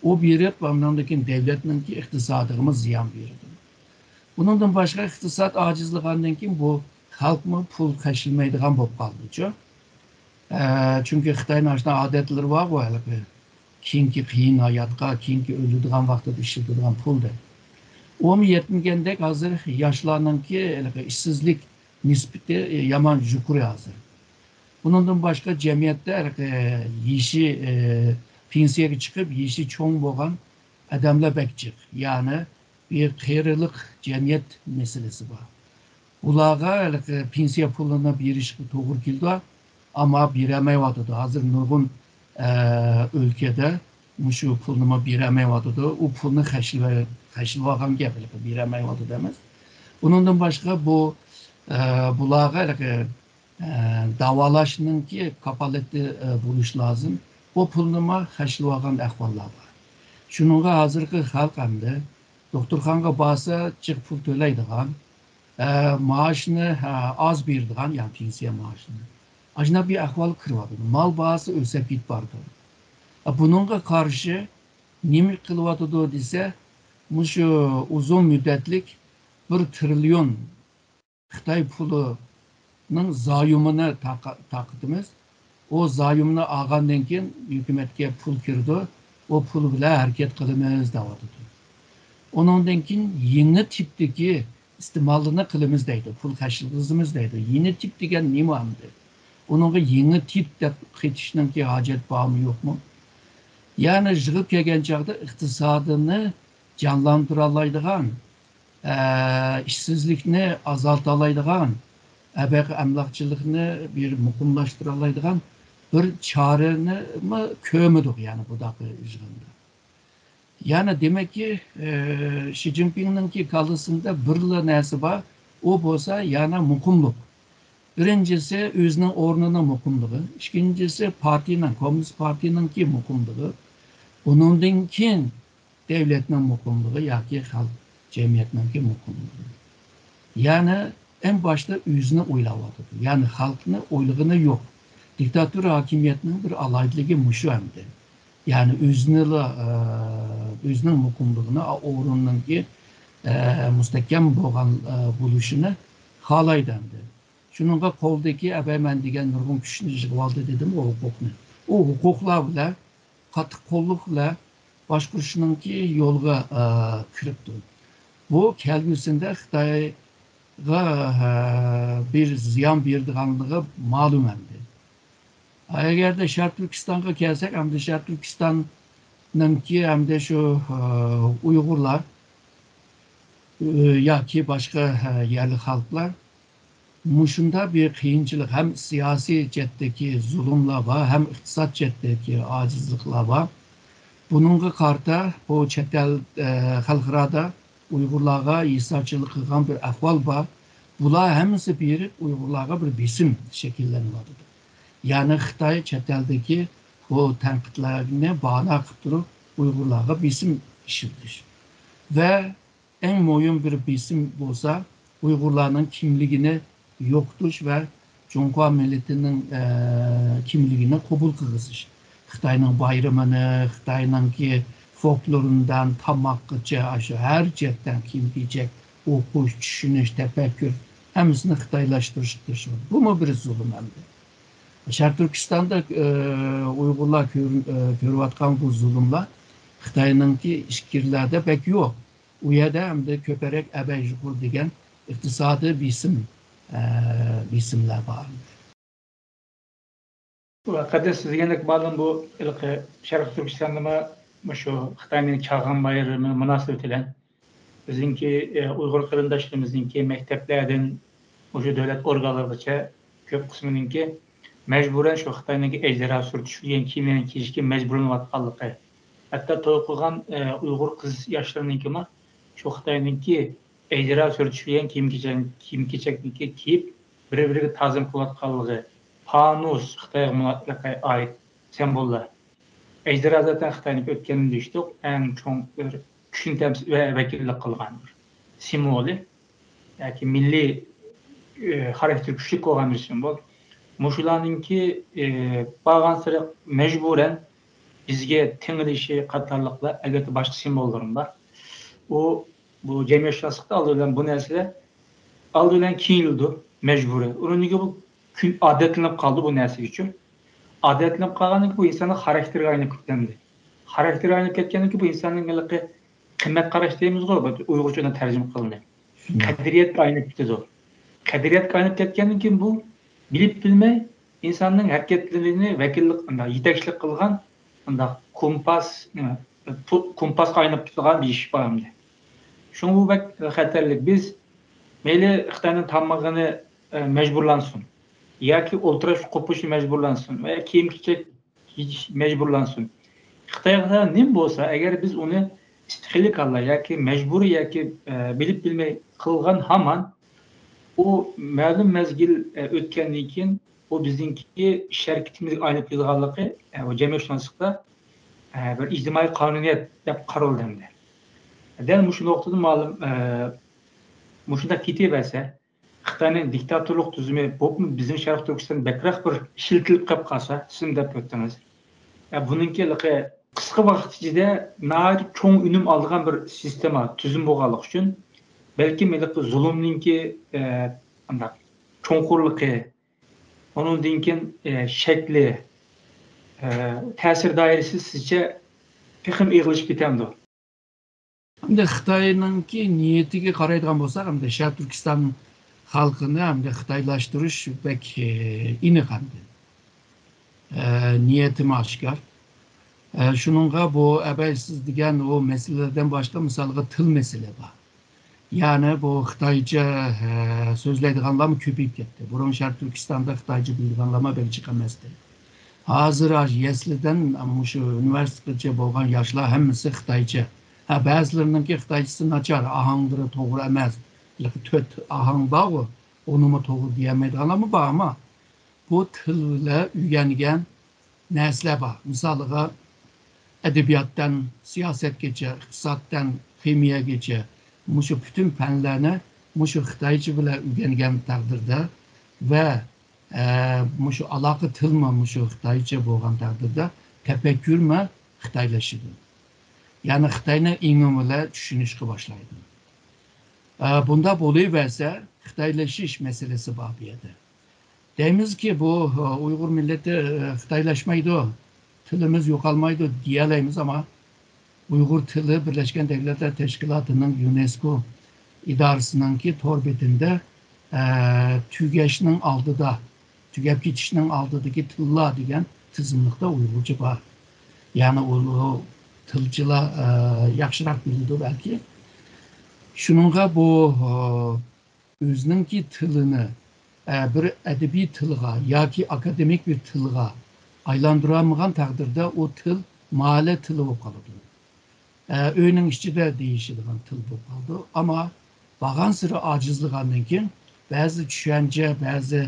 ئۇ بېرىپ ئاندىن كېيىن دۆلەتنىڭكى ئىقتىسادىغىمۇ زىيان بېرىدۇ. بۇنىڭدىن باشقا ئىقتىساد ئاجىزلىغاندىن كېيىن بۇ خەلقمۇ پۇل خەجلىمەيدىغان بولۇپ قالدىچۇ. ئە، چۈنكى خىتاينىڭ ئاشۇنداق ئادەتلىرى بارغۇ ھېلىقى. كېيىنكى قىيىن ھاياتقا، كېيىنكى ئۆلىدىغان ۋاقتىدا ئىشلىتىدىغان پۇل دەپ. ئۇمۇ يەتمىگەندەك ھازىر ياشلارنىڭكى ھېلىقى ئىشسىزلىك نىسبىتى، ئە، يامان يۇقىرى ھازىر. بۇنىڭدىن باشقا جەمئىيەتتە ھېلىقى يېشى، ئە، پېنسىيەگە چىقىپ يېشى چوڭ بولغان ئادەملەر بەك جىق. يەنى بىر قېرىلىق جەمئىيەت مەسىلىسى بار. ئۇلارغا ھېلىقى پېنسىيە پۇلىنى بېرىشكە توغرا كېلىدۇ، ئەمما بېرەلمەيۋاتىدۇ. ھازىر نۇرغۇن، ئە، ئۆلكىدە مۇشۇ پۇلنىمۇ بېرەلمەيۋاتىدۇ. ئۇ پۇلنى خەجلىۋە-، خەجلىۋالغان گەپ ھېلىقى بېرەلمەيۋاتىدۇ ئەمەس. ئۇنىڭدىن باشقا بۇ، ئە، بۇلارغا ھېلىقى، ئە، داۋالاشنىڭكى كاپالىتى، ئە، بولۇش لازىم. بۇ پۇلنىمۇ خەجلىۋالغان ئەھۋاللار بار. شۇنىڭغا ھازىرقى خەلق ئەمدى دوختۇرخانىغا بارسا جىق پۇل تۆلەيدىغان، ئە، مائاشنى، ئە، ئاز بېرىدىغان، يەنى پېنسىيە مائاشىنى. ئاشۇنداق بىر ئەھۋالغا كىرىۋاتىدۇ. مال باھاسى ئۆسۈپ كېتىپ بارىدۇ. ئە، بۇنىڭغا قارشى نېمە قىلىۋاتىدۇ دېسە، مۇشۇ ئۇزۇن مۇددەتلىك بىر تىرىليون خىتاي پۇلىنىڭ زايومىنى تاقا-، تارقىتىمىز. ئۇ زايومنى ئالغاندىن كېيىن ھۆكۈمەتكە پۇل كىرىدۇ. ئۇ پۇل بىلەن ھەرىكەت قىلىمىز دەۋاتىدۇ. ئۇنىڭدىن كېيىن يېڭى تىپتىكى ئىستېمالىنى قىلىمىز دەيدۇ، پۇل خەجلىمىز دەيدۇ. يېڭى تىپ دېگەن نېمە ئەمدى؟ ئۇنىڭغا يېڭى تىپ دەپ قېتىشنىڭكى ھاجەت بارمۇ يوقمۇ؟ يەنى يىغىپ كەلگەن چاغدا ئىقتىسادنى جانلاندۇرالايدىغان، ئە، ئىشسىزلىكنى ئازالتالايدىغان، ئەبەقە ئەملاقچىلىقنى بىر مۇقىملاشتۇرالايدىغان بىر چارىنىمۇ كۆرمىدۇق، يەنى بۇنداق يىغىندا. يەنى دېمەككى، ئە، شى جىنپىڭنىڭكى كاللىسىندا بىرلا نەرسە بار، ئۇ بولسا يەنى مۇقىملىق. بىرىنچىسى ئۆزىنىڭ ئورنىنىڭ مۇقىملىقى، ئىككىنچىسى پارتىيىنىڭ، كوممۇنىست پارتىيىنىڭكى مۇقىملىقى، ئۇنىڭدىن كېيىن دەۋلەتنىڭ مۇقىملىقى ياكى خەلق جەمئىيەتنىڭكى مۇقىملىقى. يەنى ئەڭ باشتا ئۆزىنى ئويلاۋاتىدۇ. يەنى خەلقنى ئويلىغىنى يوق. دىكتاتور ھاكىمىيەتنىڭ بىر ئالاھىدىلىكى مۇشۇ ئەمدى. يەنى ئۆزىنىلا، ئە، ئۆزىنىڭ مۇقىملىقىنى، ئورنىنىڭكى، ئە، مۇستەھكەم بولغان، ئە، بولۇشىنى خالايدۇ ئەمدى. شۇنىڭغا قولدىكى ئەبەي مەن دېگەن نۇرغۇن كۈچنى يىغىۋالدى دېدىم، ئۇ ھوقۇقنى. ئۇ ھوقۇقلار بىلەن، قاتتىق قوللۇق بىلەن باشقۇرۇشنىڭكى يولغا، ئە، كىرىپتۇ. بۇ كەلگۈسىدە خىتايغا، ئە، بىر زىيان بېرىدىغانلىقى مەلۇم ئەمدى. ئەگەردە شەرقىي تۈركىستانغا كەلسەك، ئەمدى شەرقىي تۈركىستاننىڭكى ئەمدى شۇ، ئە، ئۇيغۇرلار، ئە، ياكى باشقا، ئە، يەرلىك خەلقلەر مۇشۇنداق بىر قىيىنچىلىق، ھەم سىياسىي جەھەتتىكى زۇلۇملار بار، ھەم ئىقتىساد جەھەتتىكى ئاجىزلىقلار بار. بۇنىڭغا قارىتا بۇ چەت ئەل، ئە، خەلقئارادا ئۇيغۇرلارغا ئىسراپچىلىق قىلغان بىر ئەھۋال بار. بۇلار ھەممىسى بېرىپ ئۇيغۇرلارغا بىر بېسىم شەكىللىنىۋاتىدۇ. يەنى خىتاي چەت ئەلدىكى بۇ تەنقىدلەرنى باھانە قىلىپ تۇرۇپ ئۇيغۇرلارغا بېسىم ئىشلىتىش ۋە ئەڭ مۇھىم بىر بېسىم بولسا، ئۇيغۇرلارنىڭ كىملىكىنى يوقىتىش ۋە جۇڭخۇا مىللىتىنىڭ، ئە، كىملىكىنى قوبۇل قىلغۇزۇش. خىتاينىڭ بايرىمىنى، خىتاينىڭكى فولكلورىدىن تاماققىچە، ئاشۇ ھەر جەھەتتىن كىيىم-كېچەك، ئوقۇش، چۈشىنىش، تەپەككۇر، ھەممىسىنى خىتايلاشتۇرۇشقا تىرىشىدۇ. بۇمۇ بىر زۇلۇم ئەمدى. شەرقىي تۈركىستاندا، ئە، ئۇيغۇرلار كۆر-، ئە، كۆرۈۋاتقان بۇ زۇلۇملار خىتاينىڭكى ئىچكىرىلەردە بەك يوق. ئۇ يەردە ئەمدى كۆپرەك ئەبەي يۇقىرى دېگەن ئىقتىسادىي بېسىم، ئە، بېسىملار بار. ۋە قەدىر سىز دېگەندەك مەلۇم بۇ ھېلىقى شەرقىي تۈركىستاندىمۇ مۇشۇ خىتاينىڭ چاغان بايرىمى مۇناسىۋىتى بىلەن بىزنىڭكى، ئە، ئۇيغۇر قېرىنداشلىرىمىزنىڭكى مەكتەپلەردىن مۇشۇ دۆلەت ئورگانلىرىغىچە كۆپ قىسمىنىڭكى مەجبۇرەن شۇ خىتاينىڭكى ئەجدىھا سۈرىتى چۈشۈرگەن كىيىملەرنى كىيىشكە مەجبۇرلىنىۋاتقانلىقى، ھەتتا توي قىلغان، ئە، ئۇيغۇر قىز ياشلىرىنىڭكىمۇ شۇ خىتاينىڭكى ئەجدىھا سۈرىتى چۈشۈرگەن كىيىم-كېچەك، كىيىم-كېچەكنى كىيىپ، بىر-بىرىگە تازىم قىلىۋاتقانلىقى، پانۇس، خىتايغا مۇناسىۋەتلىك ئائىت سىمۋوللار. ئەجدىھا زاتەن خىتاينىڭ ئۆتكەندىن دېيىشتۇق، ئەڭ چوڭ بىر كۈچنى تەمسىل ۋە ۋەكىللىك قىلغان بىر سىمۋولى ياكى مىللىي، ئى، خاراكتېرى كۈچلۈك بولغان بىر سىمۋول. مۇشۇلارنىڭكى، ئى، بارغانسېرى مەجبۇرەن بىزگە تېڭىلىشى قاتارلىقلار، ئەلۋەتتە، باشقا سىمۋوللىرىمۇ بار. ئۇ، بۇ جەمئىيەتشۇناسلىقتا ئالدى بىلەن بۇ نەرسىلەر ئالدى بىلەن كىيىنىلىدۇ، مەجبۇرىي. ئۇنىڭدىن كېيىن بۇ كۈن ئادەتلىنىپ قالدى بۇ نەرسىگە ئۈچۈن. ئادەتلىنىپ قالغاندىن كېيىن بۇ ئىنساننىڭ خاراكتېرىگە ئايلىنىپ كېتەمدى. خاراكتېرىگە ئايلىنىپ كەتكەندىن كېيىن بۇ ئىنساننىڭ ھېلىقى قىممەت قاراش دەيمىزغۇ، بۇ ئۇيغۇرچە تەرجىمە قىلىنى. شۇنداق. قەدرىيەتكە ئايلىنىپ كېتىدۇ. قەدرىيەتكە ئايلىنىپ كەتكەندىن كېيىن بۇ بىلىپ بىلمەي ئىنساننىڭ ھەرىكەتلىرىنى ۋەكىللىك، ئانداق يېتەكچىلىك قىلغان، ئانداق كومپاس، نېمە، پۇ-، كومپاسقا ئايلىنىپ كېتىدىغان بىر ئىش بار ئەمدى. شۇڭا بۇ بەك خەتەرلىك. بىز مەيلى خىتاينىڭ تامىقىنى، ئە، مەجبۇرلانسۇن ياكى ئولتۇراش قوپۇشى مەجبۇرلانسۇن ۋە كىيىم-كېچەك يېتىش مەجبۇرلانسۇن. خىتايغا نېمە بولسا، ئەگەر بىز ئۇنى ئىستىخىلىك ھالدا ياكى مەجبۇرىي ياكى، ئە، بىلىپ بىلمەي قىلغان ھامان، ئۇ مەلۇم مەزگىل، ئە، ئۆتكەندىن كېيىن، ئۇ بىزنىڭكى ئىش ھەرىكىتىمىزگە ئايلىنىپ كېتىدىغانلىقى، ئە، ئۇ جەمئىيەتشۇناسلىقتا، ئە، بىر ئىجتىمائىي قانۇنىيەت دەپ قارالدى ئەمدى. دەل مۇشۇ نۇقتىدىن مەلۇم، ئە، مۇشۇنداق كېتىۋەرسە، خىتاينىڭ دىكتاتورلۇق تۈزۈمى بولۇپمۇ بىزنىڭ شەرقىي تۈركىستان بەكرەك بىر ئىشلىتىلىپ قېلىپ قالسا، سىز دەپ ئۆتتىڭىز. يا بۇنىڭكى ھېلىقى قىسقا ۋاقىت ئىچىدە ناھايىتى چوڭ ئۈنۈم ئالىدىغان بىر سىستېما، تۈزۈم بولغانلىقى ئۈچۈن، بەلكىم ھېلىقى زۇلۇمنىڭكى، ئە، ئانداق چوڭقۇرلۇقى، ئۇنىڭدىن كېيىن، ئە، شەكلى، ئە، تەسىر دائىرىسى سىزچە تېخىمۇ ئېغىرلىشىپ كېتەمدۇ؟ ئەمدى خىتاينىڭكى نىيىتىگە قارايدىغان بولساق، ئەمدى شەرقىي تۈركىستان خەلقىنى ئەمدى خىتايلاشتۇرۇش بەك، ئە، ئېنىق ئەمدى. ئە، نىيىتىمۇ ئاشكار. ئە، شۇنىڭغا بۇ ئەبەي سىز دېگەن ئۇ مەسىلىلەردىن باشقا، مىسالغا، تىل مەسىلە بار. يەنى بۇ خىتايچە، ئە، سۆزلەيدىغانلارمۇ كۆپىيىپ كەتتى. بۇرۇن شەرقىي تۈركىستاندا خىتايچە بىلىدىغانلارمۇ بەك جىق ئەمەستى. ھازىر ئاش-، يەسلىدىن مۇشۇ ئۇنىۋېرسىتېتقىچە بولغان ياشلار ھەممىسى خىتايچە. ھە، بەزىلىرىنىڭكى خىتايچىسى ناچار، ئاھاڭلىرى توغرا ئەمەس. ھېلىقى تۆت ئاھاڭ بارغۇ، ئۇنىمۇ توغرا دېيەلمەيدىغانلارمۇ بار، ئەمما بۇ تىل بىلەن ئۆگەنگەن نەرسىلەر بار. مىسالىغا، ئەدەبىياتتىن سىياسەتكىچە، ئىقتىسادتىن خىمىيەگىچە، مۇشۇ پۈتۈن پەنلەرنى مۇشۇ خىتايچە بىلەن ئۆگەنگەن تەقدىردە ۋە، ئە، مۇشۇ ئالاقە تىلمۇ مۇشۇ خىتايچە بولغان تەقدىردە تەپەككۇرمۇ خىتايلىشىدۇ. يەنى خىتاينىڭ ئېڭى بىلەن چۈشىنىشكە باشلايدۇ. ئە، بۇنداق بولۇۋەرسە، خىتايلىشىش مەسىلىسى بار بۇ يەردە. دەيمىزكى، بۇ، ئۇيغۇر مىللىتى، ئە، خىتايلاشمايدۇ، تىلىمىز يوقالمايدۇ دېيەلەيمىز، ئەمما ئۇيغۇر تىلى بىرلەشكەن دۆلەتلەر تەشكىلاتىنىڭ يۇنېسكو ئىدارىسىنىڭكى تور بېتىندە، ئە، تۈگەشنىڭ ئالدىدا، تۈگەپ كېتىشنىڭ ئالدىدىكى تىللار دېگەن تىزىملىقتا ئۇيغۇرچە بار. يەنى ئۇ تىلچىلار، ئە، ياخشىراق بىلىدۇ بەلكى. شۇنىڭغا بۇ، ئە، ئۆزىنىڭكى تىلىنى، ئە، بىر ئەدەبىي تىلغا ياكى ئاكادېمىك بىر تىلغا ئايلاندۇرالمىغان تەقدىردە ئۇ تىل مالە تىلى بولۇپ قالىدۇ. ئە، ئۆينىڭ ئىچىدە دېيىشىدىغان تىل بولۇپ قالىدۇ. ئەمما بارغانسېرى ئاجىزلىغاندىن كېيىن بەزى چۈشەنچە، بەزى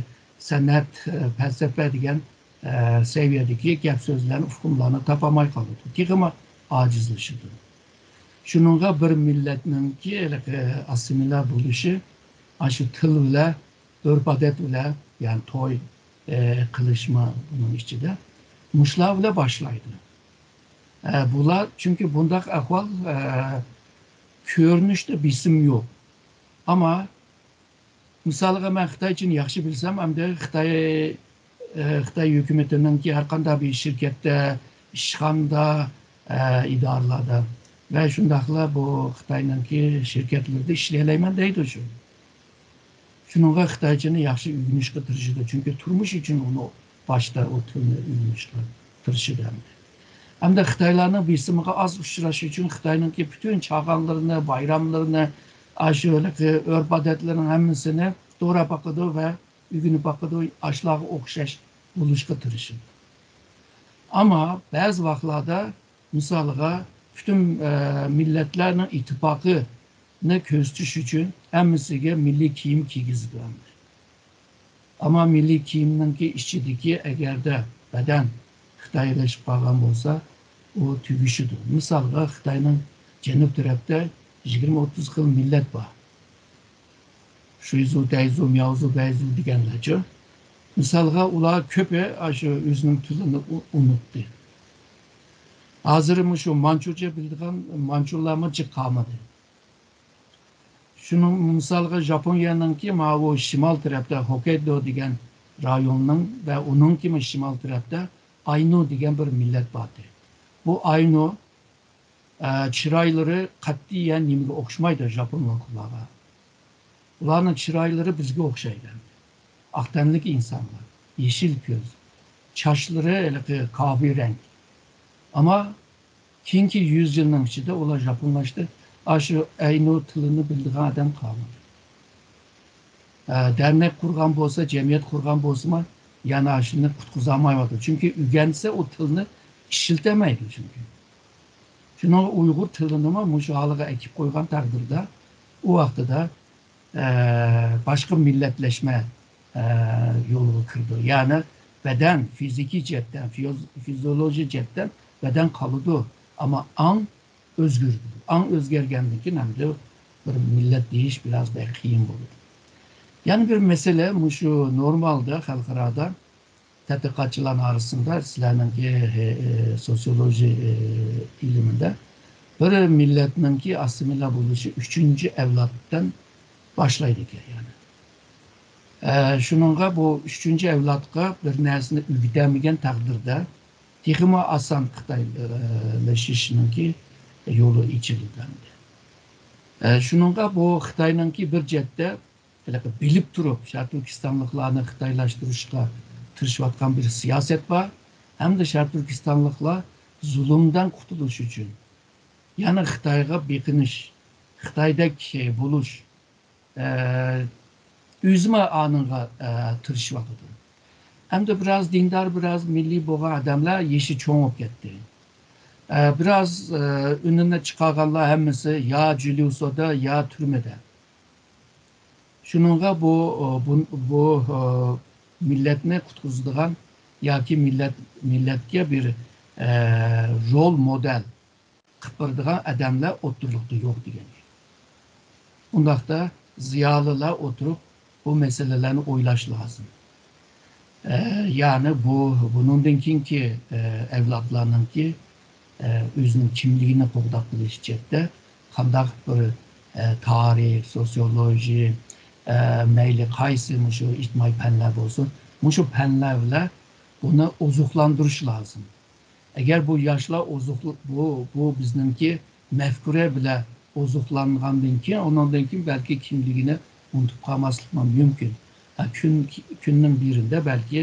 سەنئەت، ئە، پەلسەپە دېگەن، ئە، سەۋىيەدىكى گەپ سۆزلەرنى، ئۇقۇملارنى تاپالماي قالىدۇ. تېخىمۇ ئاجىزلىشىدۇ. شۇنىڭغا بىر مىللەتنىڭكى ھېلىقى ئاسسىمىلە بولۇشى ئاشۇ تىل بىلەن، ئۆرپ-ئادەت بىلەن، يەنى توي، ئە، قىلىشمۇ بۇنىڭ ئىچىدە. مۇشۇلار بىلەن باشلايدۇ. ئە، بۇلار، چۈنكى بۇنداق ئەھۋال، ئە، كۆرۈنۈشتە بېسىم يوق. ئەمما، مىسالىغا، مەن خىتايچىنى ياخشى بىلسەم، ئەمدى خىتاي، ئە، خىتاي ھۆكۈمىتىنىڭكى ھەر قانداق بىر شىركەتتە، ئىشخانىدا، ئە، ئىدارىلاردا ۋە شۇنداقلا بۇ خىتاينىڭكى شىركەتلىرىدە ئىشلىيەلەيمەن دەيدۇ شۇ. شۇنىڭغا خىتايچىنى ياخشى ئۆگىنىشكە تىرىشىدۇ، چۈنكى تۇرمۇش ئۈچۈن ئۇنى باشتا ئۇ تىلنى ئۆگىنىشكە تىرىشىدۇ ئەمدى. ئەمدى خىتايلارنىڭ بېسىمىغا ئاز ئۇچراش ئۈچۈن خىتاينىڭكى پۈتۈن چاغانلىرىنى، بايراملىرىنى، ئاشۇ ھېلىقى ئۆرپ-ئادەتلىرىنىڭ ھەممىسىنى دوراپ باقىدۇ ۋە ئۆگىنىپ باقىدۇ، ئاشۇلارغا ئوخشاش بولۇشقا تىرىشىدۇ. ئەمما بەزى ۋاقىتلاردا، مىسالىغا، پۈتۈن، ئە، مىللەتلەرنىڭ ئىتتىپاقىنى كۆرسىتىش ئۈچۈن ھەممىسىگە مىللىي كىيىم كىيگۈزىدۇ ئەمدى. ئەمما مىللىي كىيىمنىڭكى ئىچىدىكى ئەگەردە بەدەن خىتايلىشىپ قالغان بولسا، ئۇ تۈگىشىدۇ. مىسالغا، خىتاينىڭ جەنۇب تەرەپتە يىگىرمە ئوتتۇز خىل مىللەت بار. شۇيزۇ، دەيزۇ، مياۋزۇ، بەيزۇ دېگەنلەرچۇ. مىسالغا، ئۇلار كۆپى ئاشۇ ئۆزىنىڭ تىلىنى ئۇ-، ئۇنتتى. ھازىر مۇشۇ مانچۇچە بىلىدىغان مانچۇلارمۇ جىق قالمىدى. شۇنىڭ مىسالىغا، ژاپونىيەنىڭكى ماۋۇ شىمال تەرەپتە ھوككايدو دېگەن رايوننىڭ ۋە ئۇنىڭكىمۇ شىمال تەرەپتە ئاينۇ دېگەن بىر مىللەت بار ئىدى. بۇ ئاينۇ، ئە، چىرايلىرى قەتئىيەن نېمىگە ئوخشىمايدۇ، ژاپونلارغا. ئۇلارنىڭ چىرايلىرى بىزگە ئوخشايدۇ. ئاق تەنلىك ئىنسانلار، يېشىل كۆز، چاچلىرى ھېلىقى كاۋى رەڭ. ئەمما كېيىنكى يۈز يىلنىڭ ئىچىدە ئۇلار ژاپونلاشتى. ئاشۇ ئاينۇ تىلىنى بىلىدىغان ئادەم قالمىدى. ئە، دەرنەك قۇرغان بولسا، جەمئىيەت قۇرغان بولسىمۇ، يەنە ئاشۇنى قۇتقۇزالمايۋاتىدۇ. چۈنكى ئۆگەنسە ئۇ تىلنى ئىشلىتەلمەيدۇ چۈنكى. شۇنىڭغا ئۇيغۇر تىلىنىمۇ مۇشۇ ھالغا ئەكىپ قويغان تەقدىردە، ئۇ ۋاقتىدا، ئە، باشقا مىللەتلەشمە، ئە، يولىغا كىرىدۇ. يەنى بەدەن فىزىكىي جەھەتتىن، فىيوز-، فىزىئولوگىيە جەھەتتىن بەدەن قالىدۇ، ئەمما ئاڭ ئۆزگىرىدۇ. ئاڭ ئۆزگەرگەندىن كېيىن ئەمدى بىر مىللەت دېيىش بىراز بەك قىيىن بولىدۇ. يەنە بىر مەسىلە، مۇشۇ نورمالدا خەلقئارادا تەتقىقاتچىلارنىڭ ئارىسىدا، سىلەرنىڭكى، ئە، سوسىيولوگىيە، ئە، ئىلمىدە بىر مىللەتنىڭكى ئاسسىمىلە بولۇشى ئۈچىنچى ئەۋلادتىن باشلايدىكەن، يەنى. ئە، شۇنىڭغا بۇ ئۈچىنچى ئەۋلادقا بىر نەرسىنى ئۆگىتەلمىگەن تەقدىردە، تېخىمۇ ئاسان خىتايلىشىشنىڭكى يولى ئېچىلىدۇ ئەمدى. ئە، شۇنىڭغا بۇ خىتاينىڭكى بىر جەھەتتە ھېلىقى بىلىپ تۇرۇپ شەرقىي تۈركىستانلىقلارنى خىتايلاشتۇرۇشقا تىرىشىۋاتقان بىر سىياسەت بار. ھەمدە شەرقىي تۈركىستانلىقلار زۇلۇمدىن قۇتۇلۇش ئۈچۈن يەنە خىتايغا بېقىنىش، خىتايدەك بولۇش، ئە، ئۆزىمۇ ئانىڭغا، ئە، تىرىشىۋاتىدۇ. ئەمدى بىراز دىندار، بىراز مىللىي بولغان ئادەملەر يېشى چوڭ بولۇپ كەتتى. ئە، بىراز، ئە، ئۈنىنى چىقارغانلار ھەممىسى يا جۈليۇسودا، يا تۈرمىدە. شۇنىڭغا بۇ، بۇ، بۇ، ئە، مىللەتنى قۇتقۇزىدىغان ياكى مىللەت، مىللەتكە بىر، ئە، رول مودېل قىلىپ بېرىدىغان ئادەملەر ئوتتۇرىلىقتا يوق دېگەن گەپ. ئۇنداقتا زىيالىيلار ئولتۇرۇپ بۇ مەسىلىلەرنى ئويلاش لازىم. ئە، يەنى بۇ، بۇنىڭدىن كېيىنكى، ئە، ئەۋلادلارنىڭكى، ئە، ئۆزىنىڭ كىملىكىنى قوغداپ قېلىش جەھەتتە قانداق بىر، ئە، تارىخ، سوسىيولوگىيە، ئە، مەيلى قايسى مۇشۇ ئىجتىمائىي پەنلەر بولسۇن، مۇشۇ پەنلەر بىلەن بۇنى ئوزۇقلاندۇرۇش لازىم. ئەگەر بۇ ياشلار ئوزۇقلۇق، بۇ، بۇ بىزنىڭكى مەفكۇرە بىلەن ئوزۇقلانغاندىن كېيىن، ئۇنىڭدىن كېيىن بەلكى كىملىكىنى ئۇنتۇپ قالماسلىقمۇ مۇمكىن. ھە، كۈن، كۈننىڭ بىرىدە بەلكى،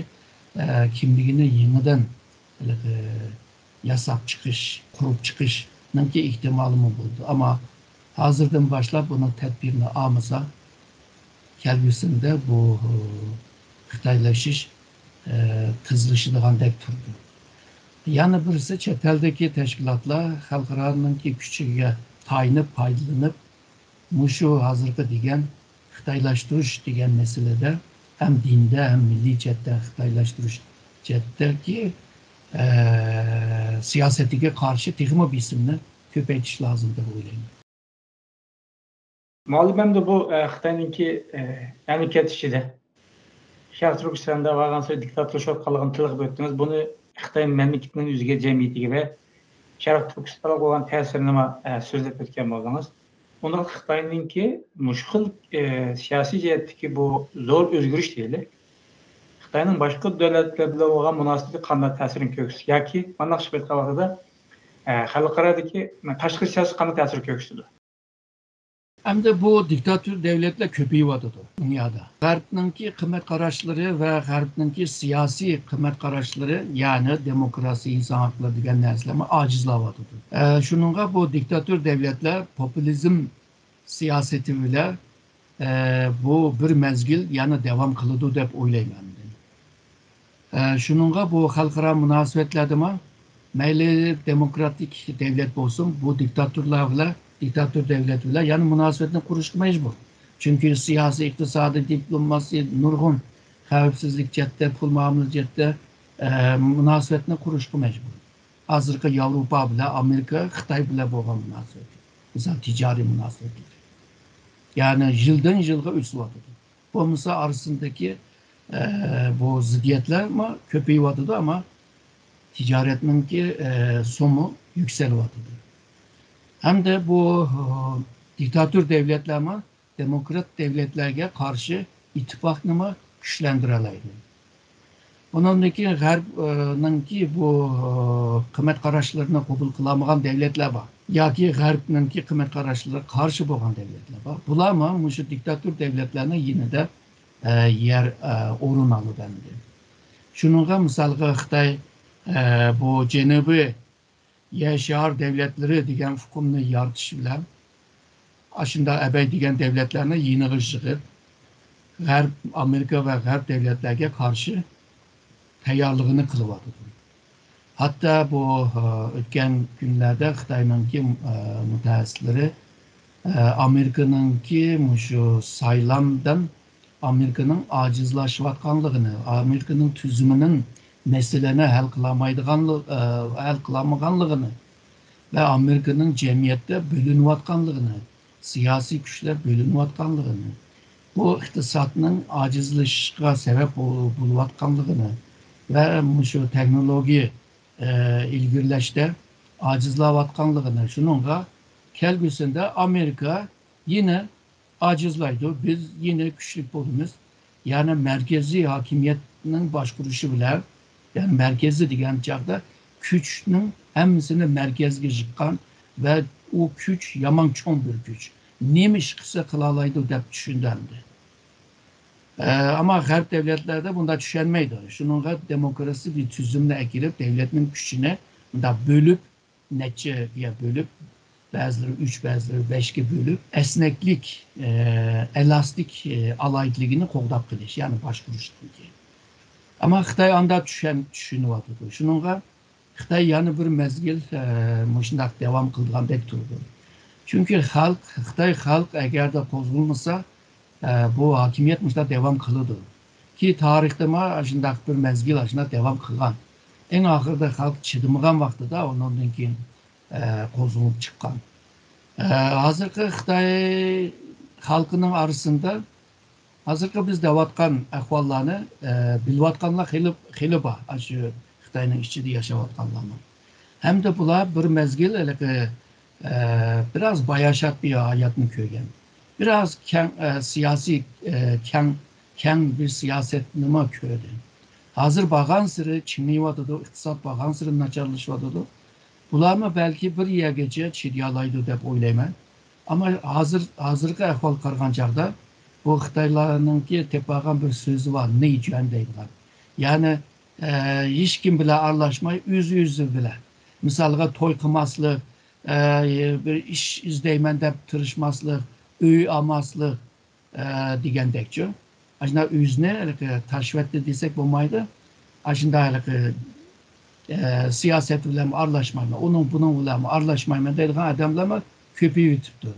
ئە، كىملىكىنى يېڭىدىن، ھېلىقى، ياساپ چىقىش، قۇرۇپ چىقىشنىڭكى ئېھتىمالىمۇ بولىدۇ. ئەمما ھازىردىن باشلاپ بۇنىڭ تەدبىرىنى ئالمىسا، كەلگۈسىدە بۇ، ئە، خىتايلىشىش، ئە، تېزلىشىدىغاندەك تۇرىدۇ. يەنە بىرسى، چەت ئەلدىكى تەشكىلاتلار خەلقئارانىڭكى كۈچىگە تايىنىپ، پايدىلىنىپ، مۇشۇ ھازىرقى دېگەن خىتايلاشتۇرۇش دېگەن مەسىلىدە ھەم دىندا، ھەم مىللىي جەھەتتە خىتايلاشتۇرۇش جەھەتتىكى، ئە، سىياسىتىگە قارشى تېخىمۇ بېسىمنى كۆپەيتىش لازىم دەپ ئويلايمەن. مۇئەللىم، ئەمدى بۇ، ئە، خىتاينىڭكى، ئە، ئەمەلىيەت ئىچىدە شەرقىي تۈركىستاندا بارغانسېرى دىكتاتورلىشىۋاتقانلىقىنى تىلغا ئېلىپ ئۆتتىڭىز. بۇنى خىتاي مەملىكىتىنىڭ ئۆزىگە، جەمئىيىتىگە ۋە شەرقىي تۈركىستانغا بولغان تەسىرىنىمۇ، ئە، سۆزلەپ ئۆتكەن بولدىڭىز. ئۇنداق خىتاينىڭكى مۇشۇ خىل، ئە، سىياسىي جەھەتتىكى بۇ زور ئۆزگىرىش دېيىلى، خىتاينىڭ باشقا دۆلەتلەر بىلەن بولغان مۇناسىۋىتىگە قانداق تەسىرىنى كۆرسىتىدۇ ياكى مانداق قىلىپ ئېيتقان ۋاقتىدا، ئە، خەلقئارادىكى تاشقى سىياسەتكە قانداق تەسىر كۆرسىتىدۇ؟ ئەمدى بۇ دىكتاتور دۆلەتلەر كۆپىيىۋاتىدۇ دۇنيادا. غەربنىڭكى قىممەت قاراشلىرى ۋە غەربنىڭكى سىياسىي قىممەت قاراشلىرى، يەنى دېموكراتىيە، ئىنسان ھەقلىرى دېگەن نەرسىلەرمۇ ئاجىزلاۋاتىدۇ. ئە، شۇنىڭغا بۇ دىكتاتور دۆلەتلەر پوپۇلىزم سىياسىتى بىلەن، ئە، بۇ بىر مەزگىل يەنە داۋام قىلىدۇ دەپ ئويلايمەن مەن. ئە، شۇنىڭغا بۇ خەلقئارا مۇناسىۋەتلەردىمۇ مەيلى دېموكراتىك دۆلەت بولسۇن، بۇ دىكتاتورلار بىلەن، دىكتاتور دۆلەت بىلەن يەنە مۇناسىۋەتنى قۇرۇشقا مەجبۇر. چۈنكى سىياسىي، ئىقتىسادىي، دىپلوماسىيە، نۇرغۇن خەۋپسىزلىك جەھەتتە، پۇل مۇئامىلە جەھەتتە، ئە، مۇناسىۋەتنى قۇرۇشقا مەجبۇر. ھازىرقى ياۋروپا بىلەن ئامېرىكا، خىتاي بىلەن بولغان مۇناسىۋەت، مىسال، تىجارىي مۇناسىۋەتلىرى. يەنى يىلدىن يىلغا ئۆسۈۋاتىدۇ. بولمىسا ئارىسىدىكى، ئە، بۇ زىددىيەتلەرمۇ كۆپىيىۋاتىدۇ، ئەمما تىجارەتنىڭكى، ئە، سومى يۈكسىلىۋاتىدۇ. ھەمدە بۇ، ئە، دىكتاتور دۆلەتلەرمۇ دېموكرات دۆلەتلەرگە قارشى ئىتتىپاقنىمۇ كۈچلەندۈرەلەيدۇ. ئۇنىڭدىن كېيىن غەربنىڭكى بۇ، ئە، قىممەت قاراشلىرىنى قوبۇل قىلالمىغان دۆلەتلەر بار. ياكى غەربنىڭكى قىممەت قاراشلىرىغا قارشى بولغان دۆلەتلەر بار. بۇلارمۇ مۇشۇ دىكتاتور دۆلەتلەرنىڭ يېنىدا، ئە، يەر، ئە، ئورۇن ئالىدۇ ئەمدى. شۇنىڭغا مىسالغا خىتاي، ئە، بۇ جەنۇبىي يەر شار دۆلەتلىرى دېگەن ئۇقۇمنى يارىتىش بىلەن، ئاشۇنداق ئەبەي دېگەن دۆلەتلەرنى يېنىغا يىغىپ، غەرب، ئامېرىكا ۋە غەرب دۆلەتلەرگە قارشى تەييارلىقىنى قىلىۋاتىدۇ. ھەتتا بۇ، ئە، ئۆتكەن كۈنلەردە خىتاينىڭكى، ئە، مۇتەخەسسىسلىرى، ئە، ئامېرىكىنىڭكى مۇشۇ سايلامدىن ئامېرىكىنىڭ ئاجىزلاشىۋاتقانلىقىنى، ئامېرىكىنىڭ تۈزۈمىنىڭ مەسىلىنى ھەل قىلالمايدىغانلىق-، ئە، ھەل قىلالمىغانلىقىنى ۋە ئامېرىكىنىڭ جەمئىيەتتە بۆلۈنۈۋاتقانلىقىنى، سىياسىي كۈچلەر بۆلۈنۈۋاتقانلىقىنى، بۇ ئىقتىسادنىڭ ئاجىزلىشىشىغا سەۋەب بول-، بولۇۋاتقانلىقىنى ۋە مۇشۇ تېخنولوگىيە، ئە، ئىلگىرىلەشتە ئاجىزلاۋاتقانلىقىنى، شۇنىڭغا كەلگۈسىدە ئامېرىكا يەنە ئاجىزلايدۇ، بىز يەنە كۈچلۈك بولىمىز. يەنى مەركىزىي ھاكىمىيەتنىڭ باشقۇرۇشى بىلەن، يەنى مەركىزىي دېگەن چاغدا كۈچنىڭ ھەممىسىنى مەركەزگە يىغقان ۋە ئۇ كۈچ يامان چوڭ بىر كۈچ. نېمە ئىش قىلسا قىلالايدۇ دەپ چۈشىنىدۇ ئەمدى. ئە، ئەمما غەرب دەۋلەتلەردە بۇنداق چۈشەنمەيدۇ. شۇنىڭغا دېموكراتىي بىر تۈزۈمنى ئەكىرىپ، دەۋلەتنىڭ كۈچىنى مۇنداق بۆلۈپ، نەچچە يەرگە بۆلۈپ، بەزىلىرى ئۈچ، بەزىلىرى بەشكە بۆلۈپ، ئەسنەكلىك، ئە، ئېلاستىك، ئە، ئالاھىدىلىكىنى قوغداپ قېلىش، يەنى باشقۇرۇشنىڭكى. ئەمما خىتاي ئاندا چۈشەن-، چۈشىنىۋاتىدۇ. شۇنىڭغا خىتاي يەنە بىر مەزگىل، ئە، مۇشۇنداق داۋام قىلىدىغاندەك تۇرىدۇ. چۈنكى خەلق، خىتاي خەلق ئەگەردە قوزغىلمىسا، ئە، بۇ ھاكىمىيەت مۇشۇنداق داۋام قىلىدۇ. كى تارىختىمۇ ئاشۇنداق بىر مەزگىل ئاشۇنداق داۋام قىلغان. ئەڭ ئاخىرىدا خەلق چىدىمىغان ۋاقتىدا ئۇنىڭدىن كېيىن، ئە، قوزغىلىپ چىققان. ئە، ھازىرقى خىتاي خەلقىنىڭ ئارىسىدا ھازىرقى بىز دەۋاتقان ئەھۋاللارنى، ئە، بىلىۋاتقانلار خېلى، خېلى بار، ئاشۇ خىتاينىڭ ئىچىدە ياشاۋاتقانلارمۇ. ھەمدە بۇلار بىر مەزگىل ھېلىقى، ئە، بىراز باياشات بىر ھاياتنى كۆرگەن. بىراز كەڭ، ئە، سىياسىي، ئە، كەڭ، كەڭ بىر سىياسەتنىمۇ كۆردى. ھازىر بارغانسېرى چىڭىيىۋاتىدۇ، ئىقتىساد بارغانسېرى ناچارلىشىۋاتىدۇ. بۇلارمۇ بەلكى بىر يەرگىچە چىدىيالايدۇ دەپ ئويلايمەن. ئەمما ھازىر، ھازىرقى ئەھۋالغا قارىغان چاغدا بۇ خىتايلارنىڭكى تېپىۋالغان بىر سۆزى بار، نېيجۈەن دەيدىغان. يەنى، ئە، ھېچكىم بىلەن ئارىلاشماي، ئۆز-ئۆزى بىلەن. مىسالغا، توي قىلماسلىق، ئە، بىر ئىش ئىزدەيمەن دەپ تىرىشماسلىق، ئۆي ئالماسلىق، ئە، دېگەندەكچۇ. ئاشۇنداق ئۆزىنى ھېلىقى تاشىۋەتتى دېسەك بولمايدۇ. ئاشۇنداق ھېلىقى، ئە، سىياسەت بىلەن ئارىلاشمايمەن، ئۇنىڭ بۇنىڭ بىلەن ئارىلاشمايمەن دەيدىغان ئادەملەرمۇ كۆپىيىۋېتىپتۇ.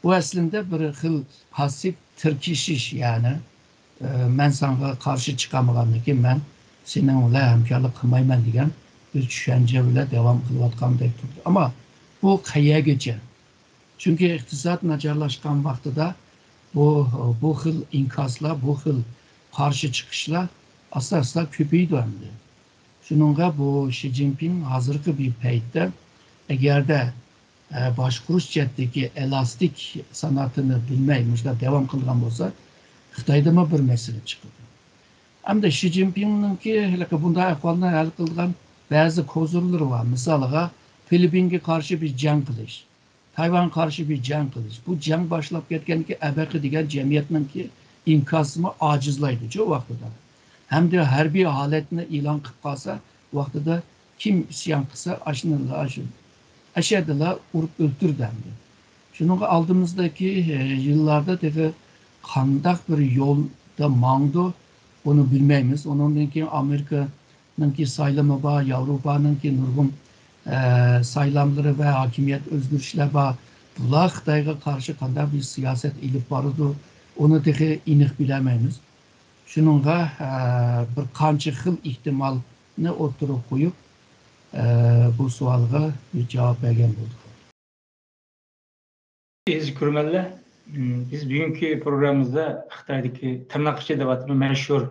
بۇ ئەسلىندە بىر خىل پاسسىپ تىركىشىش، يەنى، ئە، مەن ساڭا قارشى چىقالمىغاندىن كېيىن مەن سېنىڭ بىلەن ھەمكارلىق قىلمايمەن دېگەن بىر چۈشەنچە بىلەن داۋام قىلىۋاتقاندەك تۇرىدۇ. ئەمما بۇ قەيەرگىچە؟ چۈنكى ئىقتىساد ناچارلاشقان ۋاقتىدا بۇ، بۇ خىل ئىنكاسلار، بۇ خىل قارشى چىقىشلار ئاستا-ئاستا كۆپىيىدۇ ئەمدى. شۇنىڭغا بۇ شى جىنپىڭ ھازىرقى بىر پەيتتە ئەگەردە، ئە، باشقۇرۇش جەھەتتىكى ئېلاستىك سانائىتىنى بىلمەي مۇشۇنداق داۋام قىلغان بولسا، خىتايدىمۇ بىر مەسىلە چىقىدۇ. ئەمدى شى جىنپىڭنىڭكى ھېلىقى بۇنداق ئەھۋالنى ھەل قىلىدىغان بەزى كوزىرلىرى بار. مىسالىغا، فىلىپپىنگە قارشى بىر جەڭ قىلىش. تايۋانغا قارشى بىر جەڭ قىلىش. بۇ جەڭ باشلاپ كەتكەندىكى ئەبەقە دېگەن جەمئىيەتنىڭكى ئىنكاسىمۇ ئاجىزلايدۇچۇ ۋاقتىدا. ھەمدە ھەربىي ھالەتنى ئېلان قىلىپ قالسا، ۋاقتىدا كىم ئىسيان قىلسا، ئاشۇنىلا، ئاشۇ، ئەشەدىلا ئۇرۇپ ئۆلتۈردى ئەمدى. شۇنىڭغا ئالدىمىزدىكى، ئە، يىللاردا تېخى قانداق بىر يولدا ماڭىدۇ، بۇنى بىلمەيمىز. ئۇنىڭدىن كېيىن ئامېرىكا نىڭكى سايلىمى بار، ياۋروپانىڭكى نۇرغۇن، ئە، سايلاملىرى ۋە ھاكىمىيەت ئۆزگىرىشلەر بار. بۇلار خىتايغا قارشى قانداق بىر سىياسەت ئېلىپ بارىدۇ، ئۇنى تېخى ئېنىق بىلەلمەيمىز. شۇنىڭغا، ئە، بىر قانچە خىل ئېھتىمالنى ئوتتۇرىغا قويۇپ، ئە، بۇ سوئالغا بىر جاۋاب بەرگەن بولدۇق. ئەزىز كۆرۈرمەنلەر، م، بىز بۈگۈنكى پروگراممىمىزدا خىتايدىكى تىرناق ئىچىدە دەۋاتىمەن، مەشھۇر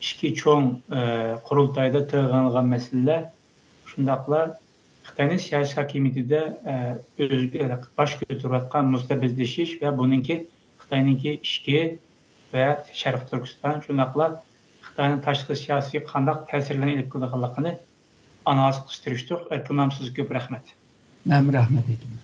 ئىككى چوڭ، ئە، قۇرۇلتايدا تىلغا ئېلىنغان مەسىلىلەر، شۇنداقلا خىتاينىڭ سىياسىي ھاكىمىيىتىدە، ئە، ئۆز-، باش كۆتۈرۈۋاتقان مۇستەبىتلىشىش ۋە بۇنىڭكى خىتاينىڭكى ئىچكى ۋە شەرقىي تۈركىستان، شۇنداقلا خىتاينىڭ تاشقى سىياسىتىگە قانداق تەسىرلەرنى ئېلىپ كېلىدىغانلىقىنى ئانالىز قىلىشقا تىرىشتۇق. ئەركىن ئاغام، سىزگە كۆپ رەھمەت. مەنمۇ رەھمەت ئېيتىمەن.